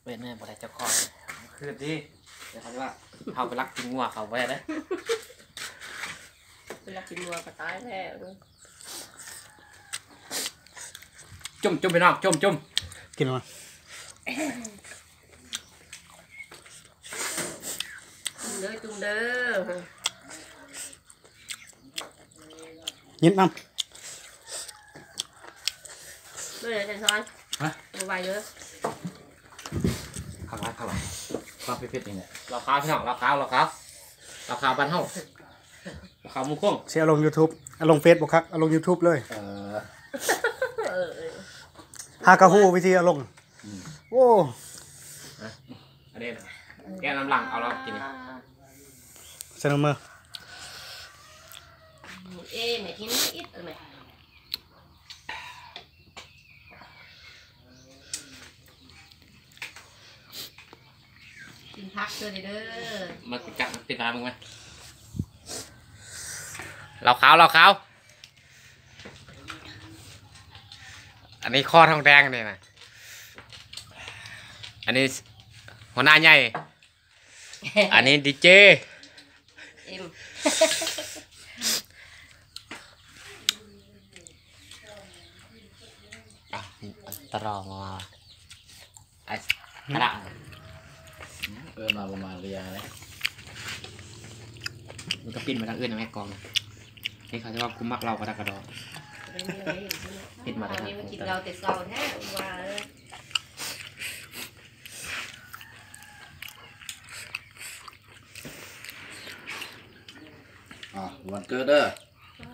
ເປັນແນ່ບໍ່ໄດ້ເຈົ້າຂອງ ຄືນດີ ແຕ່ເຂົາຊິວ່າເຮົາໄປລັກກິນງົວເຂົາບໍ່ໄດ້ເດ້. ໄປລັກກິນງົວກໍຕາຍແທ້. ຈຸ່ມ ຈຸ່ມ ພີ່ນ້ອງ ຈຸ່ມ ຈຸ່ມ ກິນມາ ຈຸ່ມເດີ ຈຸ່ມເດີ. ຍິນນຳ ເລີຍແທນຊອນ ຮະ ບໍ່ໄຫວເດີ. ຄັກຫຼາຍ ຄັກຫຼາຍ ຄວາມເຜັດໆ ນີ້ແຫຼະ. ເຫຼົ້າຂາວ ພີ່ນ້ອງ ເຫຼົ້າຂາວ ເຫຼົ້າຂາວ ເຫຼົ້າຂາວບ້ານເຮົາ ເຫຼົ້າຂາວມຸງຄົງ. ຊິເອົາລົງຢູທູບ ເອົາລົງເຟສບໍ່ຄັກ ເອົາລົງຢູທູບເລີຍ. ເອີ ເອີ ເອີ ຫາກະຮູ້ວິທີເອົາລົງ. ອືມ ໂອ້ ອັນນີ້ແກະນ້ຳຫຼັງເອົາແລ້ວກິນ. ໃສ່ນ້ຳມື ເອ ແມ່ກິນອີກແມ່ ກິນຜັກເດີ ມາຈັກຕິດຕາມເບິ່ງໄວ້. ເຫຼົ້າຂາວ ເຫຼົ້າຂາວ ອັນນີ້ຄໍທອງແດງນີ້ນະ ອັນນີ້ຫົວໜ້າໃຫຍ່. ອັນນີ້ດີເຈ ເອັມ ອ່ະ ຕະລອງມາ ອ່ະ ກະດາ ເອີ້ນວ່າບໍ່ມາເລີຍເດ້. ມັນກໍປິ່ນມາທາງອື່ນນະແມ່ ກອງນະ. ນີ້ເຂົາຈະວ່າກູມັກເຫຼົ້າກະດາກະດອ ເຫັນມາແຕ່ທາງ ກິນເຫຼົ້າແຕ່ເຊົ້າແທ້ວ່າ. ອ່າ ວັນເກີດເດີ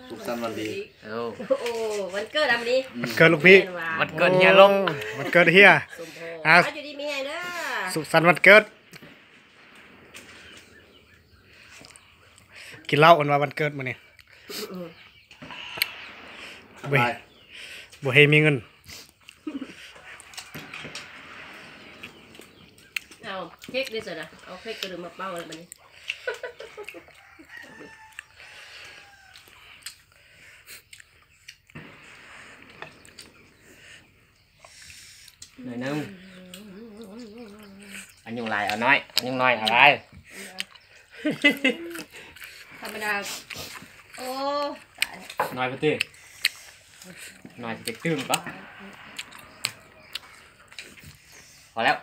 ສຸກສັນວັນດີ. ໂອ້ ໂອ້ ວັນເກີດອຳນີ້ ອືມ ເກີດລູກພີ່ ແມ່ນວ່າ ວັນເກີດເຮຍລົງ ວັນເກີດເຮຍ ສົມພໍ ອ່າ ຢູ່ດີມີແຮງເດີ ສຸກສັນວັນເກີດ. ກິນເຫຼົ້າ ເພິ່ນວ່າວັນເກີດມື້ນີ້ ອືມ ເວີຍ ບໍ່ເຮມີເງິນ. ເອົາເຄັກເດ້ຊັ້ນນະ ເອົາເຄັກກະດື່ມມາເປົ່າແລ້ວບັດນີ້. ໜ້ອຍໜຶ່ງ ອັນຍຸງຫຼາຍເອົາໜ້ອຍ ອັນຍຸງໜ້ອຍເອົາຫຼາຍ. ທຳມະດາ ໂອ້ ຕາຍ ໜ້ອຍພຸ້ນຕິ ໜ້ອຍຊິໄປຕື່ມກໍ ພໍແລ້ວ.